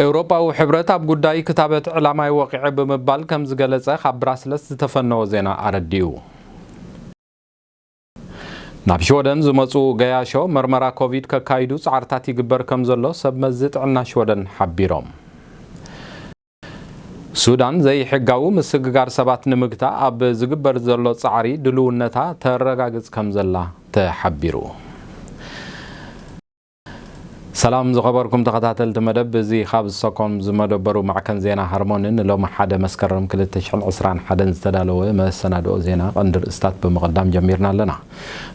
ኤውሮጳዊ ሕብረት ኣብ ጉዳይ ክታበት ዕላማይ ወቒዐ ብምባል ከም ዝገለጸ ካብ ብራስለስ ዝተፈነወ ዜና ኣረዲኡ። ናብ ሽወደን ዝመጹ ገያሾ መርመራ ኮቪድ ከካይዱ ጻዕርታት ይግበር ከም ዘሎ ሰብ መዚ ጥዕና ሽወደን ሓቢሮም። ሱዳን ዘይሕጋዊ ምስግጋር ሰባት ንምግታእ ኣብ ዝግበር ዘሎ ጻዕሪ ድልውነታ ተረጋግጽ ከም ዘላ ተሓቢሩ። ሰላም ዝኸበርኩም ተኸታተልቲ መደብ፣ እዚ ካብ ስቶኮልም ዝመደበሩ ማዕከን ዜና ሃርሞኒ ንሎሚ ሓደ መስከረም ክልተ ሽሕን ዕስራን ሓደን ዝተዳለወ መሰናድኦ ዜና ቀንዲ ርእስታት ብምቕዳም ጀሚርና ኣለና።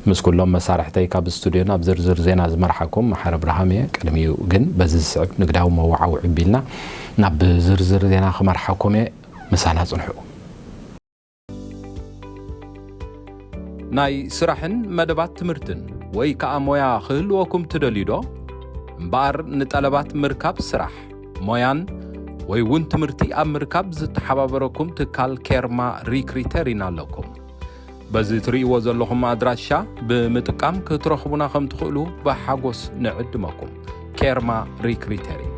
ምስ ኩሎም መሳርሕተይ ካብ ስቱድዮ ናብ ዝርዝር ዜና ዝመርሓኩም መሓሪ ኣብርሃም እየ። ቅድሚኡ ግን በዚ ዝስዕብ ንግዳዊ መወዓውዒ ቢልና ናብ ዝርዝር ዜና ክመርሓኩም እየ። ምሳና ጽንሑ። ናይ ስራሕን መደባት ትምህርትን ወይ ከኣ ሞያ ክህልወኩም ትደልዩ ዶ? እምበኣር ንጠለባት ምርካብ ስራሕ፣ ሞያን ወይ እውን ትምህርቲ ኣብ ምርካብ ዝተሓባበረኩም ትካል ኬርማ ሪክሪተሪን ኣለኩም። በዚ ትርእይዎ ዘለኹም ኣድራሻ ብምጥቃም ክትረኽቡና ከም ትኽእሉ ብሓጎስ ንዕድመኩም። ኬርማ ሪክሪተሪን።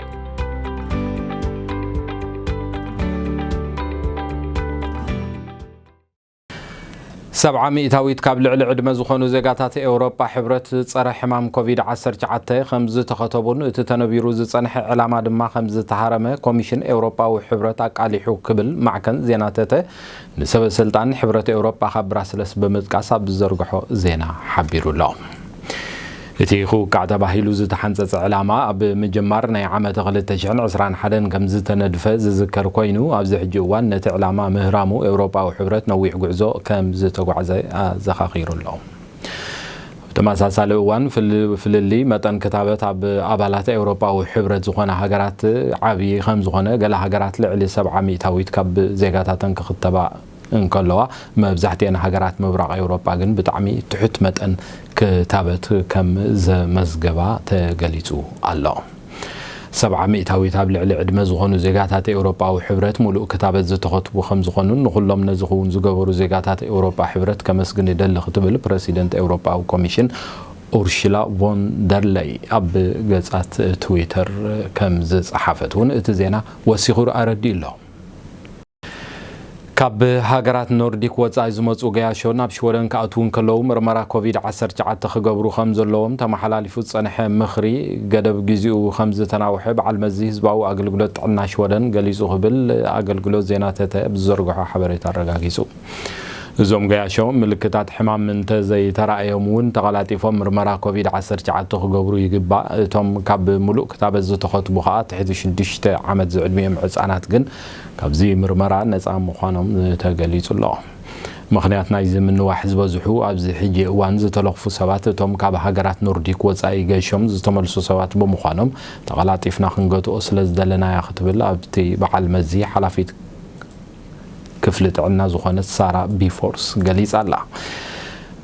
ሰብዓ ሚእታዊት ካብ ልዕሊ ዕድመ ዝኾኑ ዜጋታት ኤውሮጳ ሕብረት ጸረ ሕማም ኮቪድ ዓሰርተ ትሽዓተ ከም ዝተኸተቡን እቲ ተነቢሩ ዝጸንሐ ዕላማ ድማ ከም ዝተሃረመ ኮሚሽን ኤውሮጳዊ ሕብረት ኣቃሊሑ ክብል ማዕከን ዜና ተተ ንሰበ ስልጣን ሕብረት ኤውሮጳ ካብ ብራስለስ ብምጥቃስ ኣብ ዝዘርግሖ ዜና ሓቢሩ ኣሎ። እቲ ክውቃዕ ተባሂሉ ዝተሓንጸጸ ዕላማ ኣብ ምጅማር ናይ ዓመተ ክልተ ሽሕን ዕስራን ሓደን ከም ዝተነድፈ ዝዝከር ኮይኑ፣ ኣብዚ ሕጂ እዋን ነቲ ዕላማ ምህራሙ ኤውሮጳዊ ሕብረት ነዊሕ ጉዕዞ ከም ዝተጓዕዘ ኣዘኻኺሩ ኣሎ። ኣብ ተመሳሳሊ እዋን፣ ፍል-፣ ፍልልይ መጠን ክታበት ኣብ ኣባላት ኤውሮጳዊ ሕብረት ዝኾና ሃገራት ዓብዪ ከም ዝኾነ፣ ገለ ሃገራት ልዕሊ ሰብዓ ሚእታዊት ካብ ዜጋታተን ክኽተባ እንከለዋ፣ መብዛሕትኤን ሃገራት ምብራቕ ኤውሮጳ ግን ብጣዕሚ ትሑት መጠን ክታበት ከም ዘመዝገባ ተገሊጹ ኣሎ። ሰብዓ ሚእታዊት ኣብ ልዕሊ ዕድመ ዝኾኑ ዜጋታት ኤውሮጳዊ ሕብረት ሙሉእ ክታበት ዝተኸትቡ ከም ዝኾኑን ንኹሎም ነዚ ክውን ዝገበሩ ዜጋታት ኤውሮጳ ሕብረት ከመስግን ይደሊ ክትብል ፕረሲደንት ኤውሮጳዊ ኮሚሽን ኡርሽላ ቮን ደር ለይ ኣብ ገጻት ትዊተር ከም ዝጸሓፈት እውን እቲ ዜና ወሲኹ ኣረዲኡ ኣሎ። ካብ ሃገራት ኖርዲክ ወጻኢ ዝመጹ ገያሾ ናብ ሽወደን ክኣትዉ እንከለዉ ምርመራ ኮቪድ ዓሰርተ ትሽዓተ ክገብሩ ከም ዘለዎም ተመሓላሊፉ ዝጸንሐ ምኽሪ ገደብ ግዜኡ ከም ዝተናውሐ በዓል መዚ ህዝባዊ ኣገልግሎት ጥዕና ሽወደን ገሊጹ ክብል ኣገልግሎት ዜና ተተ ብዝዘርግሖ ሓበሬታ ኣረጋጊጹ። እዞም ገያሾ ምልክታት ሕማም እንተ ዘይተራእዮም እውን ተቐላጢፎም ምርመራ ኮቪድ ዓሰርተ ትሽዓተ ክገብሩ ይግባእ። እቶም ካብ ሙሉእ ክታበት ዝተኸትቡ ከኣ ትሕቲ ሽዱሽተ ዓመት ዝዕድሚኦም ህጻናት ግን ካብዚ ምርመራ ነጻ ምዃኖም ተገሊጹ ኣሎ። ምኽንያት ናይዚ ምንዋሕ ዝበዝሑ ኣብዚ ሕጂ እዋን ዝተለኽፉ ሰባት እቶም ካብ ሃገራት ኖርዲክ ወጻኢ ገይሾም ዝተመልሱ ሰባት ብምዃኖም ተቐላጢፍና ክንገትኦ ስለ ዝደለናያ ክትብል ኣብቲ በዓል መዚ ሓላፊት ክፍሊ ጥዕና ዝኾነት ሳራ ቢፎርስ ገሊጻ ኣላ።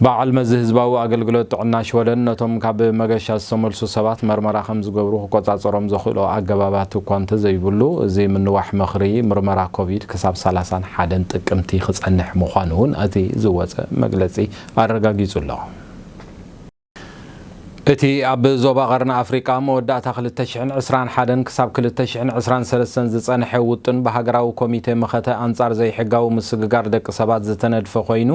በዓል መዚ ህዝባዊ ኣገልግሎት ጥዕና ሽወደን ነቶም ካብ መገሻ ዝተመልሱ ሰባት መርመራ ከም ዝገብሩ ክቆጻጸሮም ዘኽእሎ ኣገባባት እኳ እንተዘይብሉ፣ እዚ ምንዋሕ ምኽሪ ምርመራ ኮቪድ ክሳብ ሰላሳን ሓደን ጥቅምቲ ክጸንሕ ምዃኑ እውን እቲ ዝወጸ መግለጺ ኣረጋጊጹ ኣሎ። እቲ ኣብ ዞባ ቀርኒ ኣፍሪቃ መወዳእታ ክልተ ሽሕን ዕስራን ሓደን ክሳብ ክልተ ሽሕን ዕስራን ሰለስተን ዝጸንሐ ውጥን ብሃገራዊ ኮሚቴ መኸተ ኣንጻር ዘይሕጋዊ ምስግጋር ደቂ ሰባት ዝተነድፈ ኮይኑ፣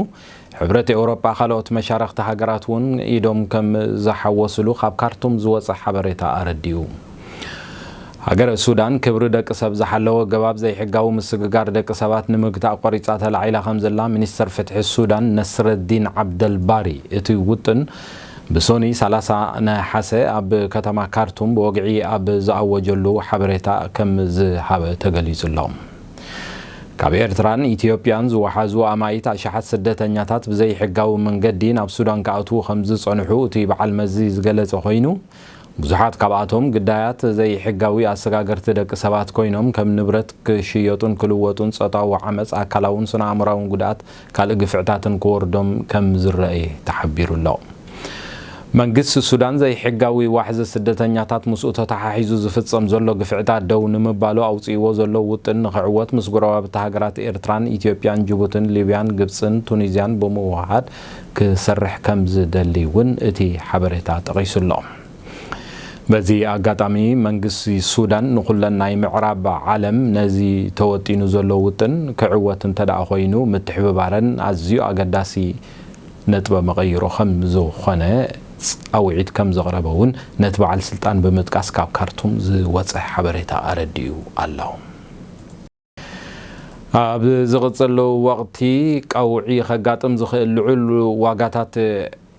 ሕብረት ኤውሮጳ ካልኦት መሻርኽቲ ሃገራት እውን ኢዶም ከም ዝሓወስሉ ካብ ካርቱም ዝወጸ ሓበሬታ ኣረዲኡ። ሃገረ ሱዳን ክብሪ ደቂ ሰብ ዝሓለወ ኣገባብ ዘይሕጋዊ ምስግጋር ደቂ ሰባት ንምግታእ ቆሪጻ ተላዒላ ከም ዘላ ሚኒስተር ፍትሒ ሱዳን ነስረዲን ዓብደልባሪ፣ እቲ ውጥን ብሶኒ ሰላሳ ነሓሰ ኣብ ከተማ ካርቱም ብወግዒ ኣብ ዝኣወጀሉ ሓበሬታ ከም ዝሃበ ተገሊጹ ኣሎ። ካብ ኤርትራን ኢትዮጵያን ዝወሓዙ ኣማኢት ኣሽሓት ስደተኛታት ብዘይሕጋዊ መንገዲ ናብ ሱዳን ክኣትዉ ከም ዝጸንሑ እቲ በዓል መዚ ዝገለጸ ኮይኑ፣ ብዙሓት ካብኣቶም ግዳያት ዘይሕጋዊ ኣሰጋገርቲ ደቂ ሰባት ኮይኖም ከም ንብረት ክሽየጡን ክልወጡን፣ ጾታዊ ዓመጽ፣ ኣካላውን ስነ-ኣእምራውን ጉድኣት፣ ካልእ ግፍዕታትን ክወርዶም ከም ዝረኣየ ተሓቢሩ ኣሎ። መንግስቲ ሱዳን ዘይሕጋዊ ዋሕዚ ስደተኛታት ምስኡ ተተሓሒዙ ዝፍጸም ዘሎ ግፍዕታት ደው ንምባሉ ኣውጺእዎ ዘሎ ውጥን ንኽዕወት ምስ ጎረባብቲ ሃገራት ኤርትራን ኢትዮጵያን ጅቡትን ሊብያን ግብጽን ቱኒዝያን ብምውህሃድ ክሰርሕ ከም ዝደሊ እውን እቲ ሓበሬታ ጠቒሱ ኣሎ። በዚ ኣጋጣሚ መንግስቲ ሱዳን ንኹለን ናይ ምዕራብ ዓለም ነዚ ተወጢኑ ዘሎ ውጥን ክዕወት እንተ ደኣ ኮይኑ ምትሕብባረን ኣዝዩ ኣገዳሲ ነጥበ መቐይሮ ከም ዝኾነ ጻውዒት ከም ዘቕረበ እውን ነቲ በዓል ስልጣን ብምጥቃስ ካብ ካርቱም ዝወጸ ሓበሬታ ኣረዲኡ ኣሎ። ኣብ ዝቕጽል ወቕቲ ቀውዒ ከጋጥም ዝኽእል ልዑል ዋጋታት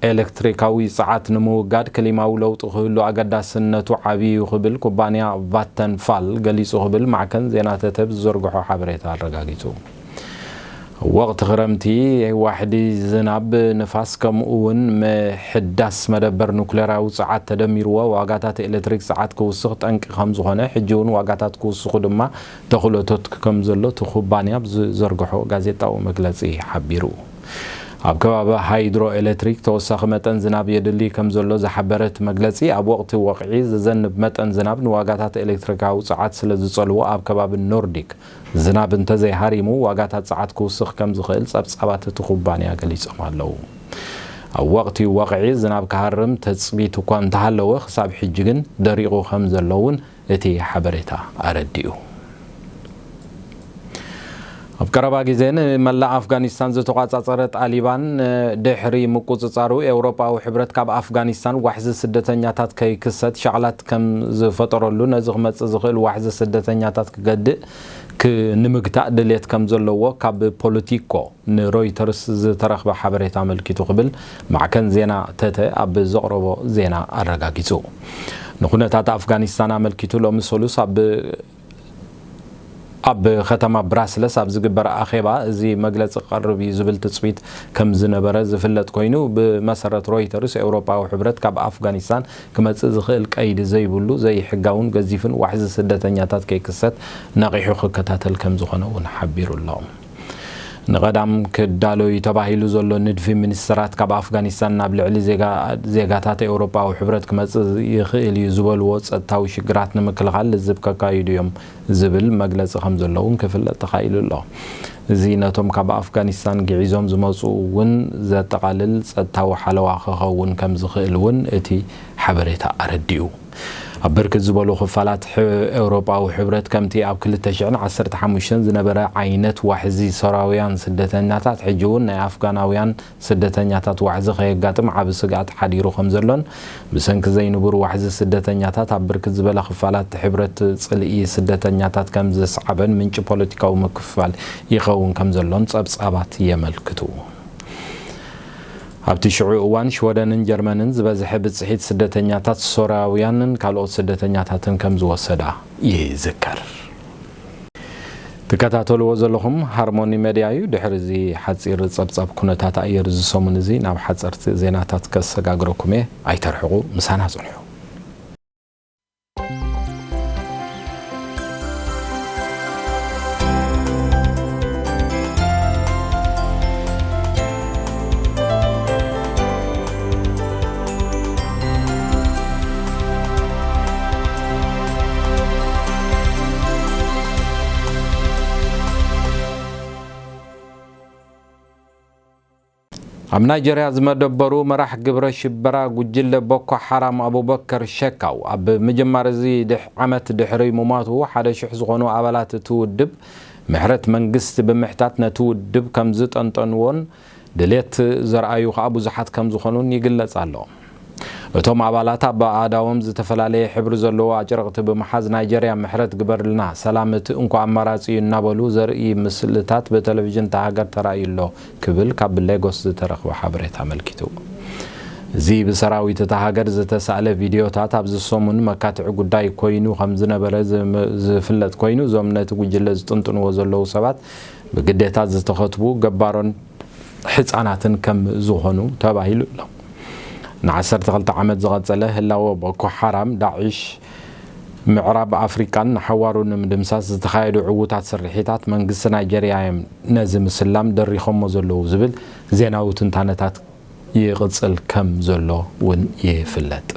ኤሌክትሪካዊ ጸዓት ንምውጋድ ክሊማዊ ለውጢ ክህሉ ኣገዳስነቱ ዓቢ እዩ ክብል ኩባንያ ቫተንፋል ገሊጹ ክብል ማዕከን ዜና ተተ ብዝዘርግሖ ሓበሬታ ኣረጋጊጹ። ወቕቲ ክረምቲ ዋሕዲ ዝናብ፣ ንፋስ ከምኡ እውን ምሕዳስ መደበር ኑክሌራዊ ጸዓት ተደሚርዎ ዋጋታት ኤሌክትሪክ ጸዓት ክውስኽ ጠንቂ ከም ዝኾነ ሕጂ እውን ዋጋታት ክውስኹ ድማ ተኽእሎታት ከም ዘሎ እቲ ኩባንያ ብዝዘርግሖ ጋዜጣዊ መግለጺ ሓቢሩ። ኣብ ከባቢ ሃይድሮ ኤሌክትሪክ ተወሳኺ መጠን ዝናብ የድሊ ከም ዘሎ ዝሓበረ እቲ መግለጺ ኣብ ወቕቲ ወቕዒ ዝዘንብ መጠን ዝናብ ንዋጋታት ኤሌክትሪካዊ ጸዓት ስለ ዝጸልዎ ኣብ ከባቢ ኖርዲክ ዝናብ እንተዘይሃሪሙ ዋጋታት ጸዓት ክውስኽ ከም ዝኽእል ጸብጻባት እቲ ኩባንያ ገሊጾም ኣለዉ። ኣብ ወቕቲ ወቕዒ ዝናብ ክሃርም ትጽቢት እኳ እንተሃለወ ክሳብ ሕጂ ግን ደሪቑ ከም ዘሎ እውን እቲ ሓበሬታ ኣረዲኡ። ኣብ ቀረባ ግዜ ንመላእ ኣፍጋኒስታን ዝተቋጻጸረ ጣሊባን ድሕሪ ምቁጽጻሩ ኤውሮጳዊ ሕብረት ካብ ኣፍጋኒስታን ዋሕዚ ስደተኛታት ከይክሰት ሻቕላት ከም ዝፈጠረሉ ነዚ ክመጽእ ዝኽእል ዋሕዚ ስደተኛታት ክገድእ ክ- ንምግታእ ድልየት ከም ዘለዎ ካብ ፖለቲኮ ንሮይተርስ ዝተረኽበ ሓበሬታ ኣመልኪቱ ክብል ማዕከን ዜና ተተ ኣብ ዘቕረቦ ዜና ኣረጋጊጹ። ንኩነታት ኣፍጋኒስታን ኣመልኪቱ ሎሚ ሰሉስ ኣብ ኣብ ከተማ ብራስለስ ኣብ ዝግበር ኣኼባ እዚ መግለጺ ክቐርብ እዩ ዝብል ትጽቢት ከም ዝነበረ ዝፍለጥ ኮይኑ ብመሰረት ሮይተርስ ኤውሮጳዊ ሕብረት ካብ ኣፍጋኒስታን ክመጽእ ዝኽእል ቀይዲ ዘይብሉ ዘይሕጋውን ገዚፍን ዋሕዚ ስደተኛታት ከይክሰት ነቒሑ ክከታተል ከም ዝኾነ እውን ሓቢሩ ኣሎ። ንቐዳም ክዳሎ እዩ ተባሂሉ ዘሎ ንድፊ ሚኒስተራት ካብ ኣፍጋኒስታን ናብ ልዕሊ ዜጋ- ዜጋታት ኤውሮጳዊ ሕብረት ክመጽእ ይኽእል እዩ ዝበልዎ ጸጥታዊ ሽግራት ንምክልኻል ልዝብ ከካይዱ እዮም ዝብል መግለጺ ከም ዘሎ እውን ክፍለጥ ተኻኢሉ ኣሎ። እዚ ነቶም ካብ ኣፍጋኒስታን ግዒዞም ዝመጹ እውን ዘጠቓልል ጸጥታዊ ሓለዋ ክኸውን ከም ዝኽእል እውን እቲ ሓበሬታ ኣረዲኡ። ኣብ ብርክት ዝበሉ ክፋላት ሕ- ኤውሮጳዊ ሕብረት ከምቲ ኣብ ክልተ ሽሕን ዓሰርተ ሓሙሽተን ዝነበረ ዓይነት ዋሕዚ ሶራውያን ስደተኛታት ሕጂ እውን ናይ ኣፍጋናውያን ስደተኛታት ዋሕዚ ከየጋጥም ዓቢ ስግኣት ሓዲሩ ከም ዘሎን ብሰንኪ ዘይንቡር ዋሕዚ ስደተኛታት ኣብ ብርክት ዝበላ ክፋላት ሕብረት ጽልኢ ስደተኛታት ከም ዘስዓበን ምንጪ ፖለቲካዊ ምክፍፋል ይኸውን ከም ዘሎን ጸብጻባት የመልክቱ። ኣብቲ ሽዑ እዋን ሽወደንን ጀርመንን ዝበዝሐ ብጽሒት ስደተኛታት ሶርያውያንን ካልኦት ስደተኛታትን ከም ዝወሰዳ ይዝከር። ትከታተልዎ ዘለኹም ሃርሞኒ ሜድያ እዩ። ድሕሪ እዚ ሓጺር ጸብጻብ ኩነታት ኣየር እዚ ሰሙን እዚ ናብ ሓጸርቲ ዜናታት ከሰጋግረኩም እየ። ኣይተርሕቑ፣ ምሳና ጽንሑ። ኣብ ናይጀርያ ዝመደበሩ መራሕ ግብረ ሽበራ ጉጅለ ቦኮ ሓራም ኣቡበከር ሸካው ኣብ ምጅማር እዚ ድሕ- ዓመት ድሕሪ ምሟቱ ሓደ ሽሕ ዝኾኑ ኣባላት እቲ ውድብ ምሕረት መንግስቲ ብምሕታት ነቲ ውድብ ከም ዝጠንጠንዎን ድሌት ዘርኣዩ ከኣ ብዙሓት ከም ዝኾኑን ይግለጽ ኣሎ። እቶም ኣባላት ኣብ ኣእዳዎም ዝተፈላለየ ሕብሪ ዘለዎ ኣጭርቕቲ ብምሓዝ ናይጀርያ ምሕረት ግበርልና፣ ሰላም እቲ እንኮ ኣማራጺ እዩ እናበሉ ዘርኢ ምስልታት ብቴሌቪዥን እታ ሃገር ተራእዩ ኣሎ ክብል ካብ ሌጎስ ዝተረኽበ ሓበሬታ ኣመልኪቱ። እዚ ብሰራዊት እታ ሃገር ዝተሳእለ ቪድዮታት ኣብዚ ሰሙን መካትዒ ጉዳይ ኮይኑ ከም ዝነበረ ዝም- ዝፍለጥ ኮይኑ እዞም ነቲ ጉጅለ ዝጥንጥንዎ ዘለዉ ሰባት ብግዴታ ዝተኸትቡ ገባሮን ሕጻናትን ከም ዝኾኑ ተባሂሉ ኣሎ። ንዓሰርተ ክልተ ዓመት ዝቐጸለ ህላወ ቦኮ ሓራም ዳዒሽ ምዕራብ ኣፍሪቃን ንሓዋሩ ንምድምሳስ ዝተኻየዱ ዕዉታት ስርሒታት መንግስቲ ናይጀርያ እዮም ነዚ ምስላም ደሪኾሞ ዘለዉ ዝብል ዜናዊ ትንታነታት ይቕጽል ከም ዘሎ እውን ይፍለጥ።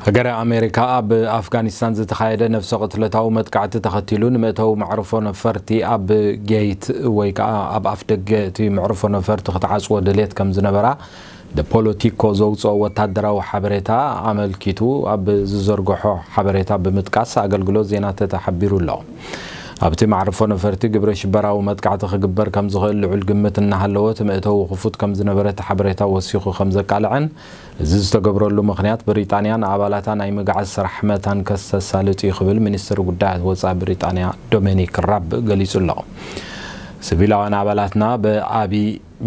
ሃገረ ኣሜሪካ ኣብ ኣፍጋኒስታን ዝተኻየደ ነፍሰ ቅትለታዊ መጥቃዕቲ ተኸቲሉ ንመእተዊ መዕርፎ ነፈርቲ ኣብ ጌይት ወይ ከዓ ኣብ ኣፍ ደገ እቲ መዕርፎ ነፈርቲ ክትዓጽዎ ድሌት ከም ዝነበራ ፖለቲኮ ዘውፅኦ ወታደራዊ ሓበሬታ ኣመልኪቱ ኣብ ዝዘርግሖ ሓበሬታ ብምጥቃስ ኣገልግሎት ዜና ተተሓቢሩ ኣሎ። ኣብቲ መዕርፎ ነፈርቲ ግብረ ሽበራዊ መጥቃዕቲ ክግበር ከም ዝኽእል ልዑል ግምት እናሃለወ፣ እቲ መእተዊ ክፉት ከም ዝነበረ እቲ ሓበሬታ ወሲኹ ከም ዘቃልዐን፣ እዚ ዝተገብረሉ ምኽንያት ብሪጣንያ ንኣባላታ ናይ ምግዓዝ ስራሕ መታን ከስተሳልጥ እዩ ክብል ሚኒስትር ጉዳያት ወፃኢ ብሪጣንያ ዶሚኒክ ራብ ገሊጹ ኣሎ። ሲቪላውያን ኣባላትና ብኣቢ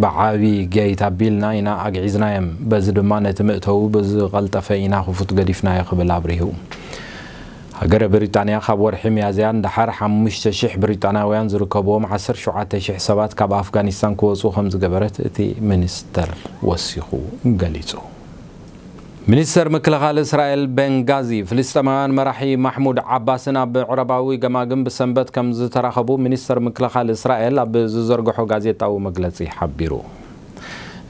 ብዓቢ ጌት ኣቢልና ኢና ኣግዒዝናዮም፣ በዚ ድማ ነቲ መእተዊ ብዝቐልጠፈ ኢና ክፉት ገዲፍናዮ ክብል ኣብሪሁ። ሃገረ ብሪጣንያ ካብ ወርሒ ሚያዝያ ንደሓር ሓሙሽተ ሽሕ ብሪጣንያውያን ዝርከብዎም ዓሰርተ ሸውዓተ ሽሕ ሰባት ካብ ኣፍጋኒስታን ክወጹ ከም ዝገበረት እቲ ሚኒስተር ወሲኹ ገሊጹ። ሚኒስተር ምክልኻል እስራኤል ቤንጋዚ፣ ፍልስጤማውያን መራሒ ማሕሙድ ዓባስን ኣብ ምዕራባዊ ገማግም ብሰንበት ከም ዝተራኸቡ ሚኒስተር ምክልኻል እስራኤል ኣብ ዝዘርግሖ ጋዜጣዊ መግለጺ ሓቢሩ።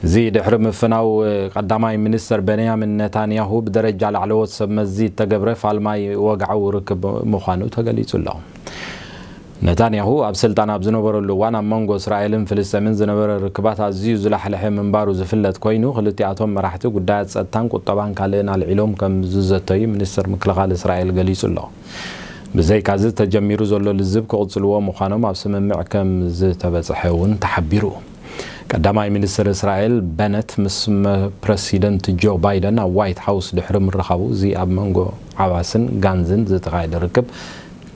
እዚ ድሕሪ ምፍናው ቀዳማይ ሚኒስተር ቤንያሚን ነታንያሁ ብደረጃ ላዕለዎት ሰብ መዚ እተገብረ ፋልማይ ወግዓዊ ርክብ ምዃኑ ተገሊጹ ኣሎ። ነታንያሁ ኣብ ስልጣን ኣብ ዝነበረሉ እዋን ኣብ መንጎ እስራኤልን ፍልስጤምን ዝነበረ ርክባት ኣዝዩ ዝላሕለሐ ምንባሩ ዝፍለጥ ኮይኑ፣ ክልቲኣቶም መራሕቲ ጉዳያት ጸጥታን ቁጠባን ካልእን ኣልዒሎም ከም ዝዘተዩ ሚኒስተር ምክልኻል እስራኤል ገሊጹ ኣሎ። ብዘይካዚ ተጀሚሩ ዘሎ ልዝብ ክቕጽልዎ ምዃኖም ኣብ ስምምዕ ከም ዝተበጽሐ እውን ተሓቢሩ። ቀዳማይ ሚኒስትር እስራኤል በነት ምስ መ- ፕረሲደንት ጆ ባይደን ኣብ ዋይት ሃውስ ድሕሪ ምርኻቡ፣ እዚ ኣብ መንጎ ዓባስን ጋንዝን ዝተኻየደ ርክብ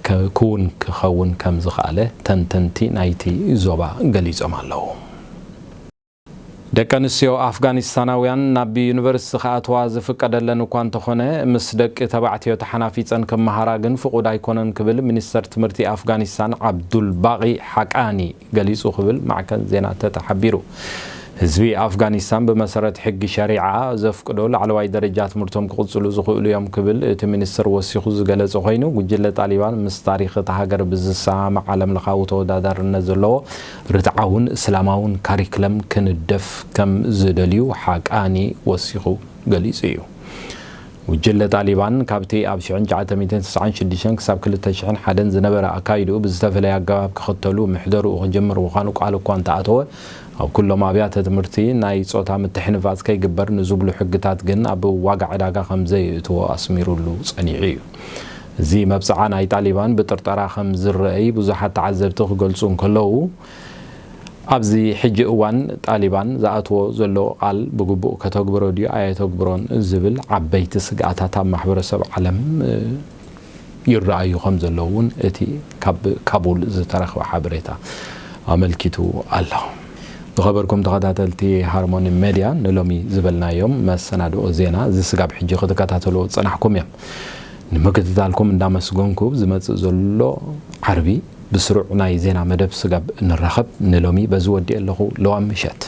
ከ- ክውን ክኸውን ከም ዝኸኣለ ተንተንቲ ናይቲ ዞባ ገሊጾም ኣለዉ። ደቂ ኣንስትዮ ኣፍጋኒስታናውያን ናብ ዩኒቨርሲቲ ክኣትዋ ዝፍቀደለን እኳ እንተኾነ፣ ምስ ደቂ ተባዕትዮ ተሓናፊጸን ክመሃራ ግን ፍቑድ ኣይኮነን ክብል ሚኒስተር ትምህርቲ ኣፍጋኒስታን ዓብዱል ባቒ ሓቃኒ ገሊጹ ክብል ማዕከን ዜና ተተ ሓቢሩ። ህዝቢ ኣፍጋኒስታን ብመሰረት ሕጊ ሸሪዓ ዘፍቅዶ ላዕለዋይ ደረጃ ትምህርቶም ክቕጽሉ ዝኽእሉ እዮም ክብል እቲ ሚኒስትር ወሲኹ ዝገለጸ ኮይኑ፣ ጉጅለ ጣሊባን ምስ ታሪኽ እታ ሃገር ብዝሰማማዕ ዓለምለኻዊ ተወዳዳርነት ዘለዎ ርትዓውን እስላማውን ካሪክለም ክንደፍ ከም ዝደልዩ ሓቃኒ ወሲኹ ገሊጹ እዩ። ጉጅለ ጣሊባን ካብቲ ኣብ ሽሕን ትሽዓተ ሚእትን ተስዓን ሽዱሽተን ክሳብ ክልተ ሽሕን ሓደን ዝነበረ ኣካይድኡ ብዝተፈለየ ኣገባብ ክኽተሉ ምሕደርኡ ክጅምር ምዃኑ ቃል እኳ እንተኣተወ፣ ኣብ ኩሎም ኣብያተ ትምህርቲ ናይ ጾታ ምትሕንፋጽ ከይግበር ንዝብሉ ሕግታት ግን ኣብ ዋጋ ዕዳጋ ከም ዘየእትዎ ኣስሚሩሉ ጸኒሑ እዩ። እዚ መብጽዓ ናይ ጣሊባን ብጥርጠራ ከም ዝረኣይ ብዙሓት ተዓዘብቲ ክገልጹ እንከለዉ፣ ኣብዚ ሕጂ እዋን ጣሊባን ዝኣትዎ ዘሎ ቃል ብግቡእ ከተግብሮ ድዩ ኣየተግብሮን ዝብል ዓበይቲ ስግኣታት ኣብ ማሕበረሰብ ዓለም ይረኣዩ ከም ዘለዉ እውን እቲ ካብ ካቡል ዝተረኽበ ሓበሬታ ኣመልኪቱ ኣሎ። ዝኸበርኩም ተኸታተልቲ ሃርሞኒ ሜድያ፣ ንሎሚ ዝበልናዮም መሰናድኦ ዜና እዚ ስጋብ ሕጂ ክትከታተልዎ ዝጸናሕኩም እዮም። ንምክትታልኩም እንዳመስገንኩ፣ ዝመጽእ ዘሎ ዓርቢ ብስሩዕ ናይ ዜና መደብ ስጋብ ንራኸብ፣ ንሎሚ በዚ ወዲኤ ኣለኹ። ለዋም ምሸት።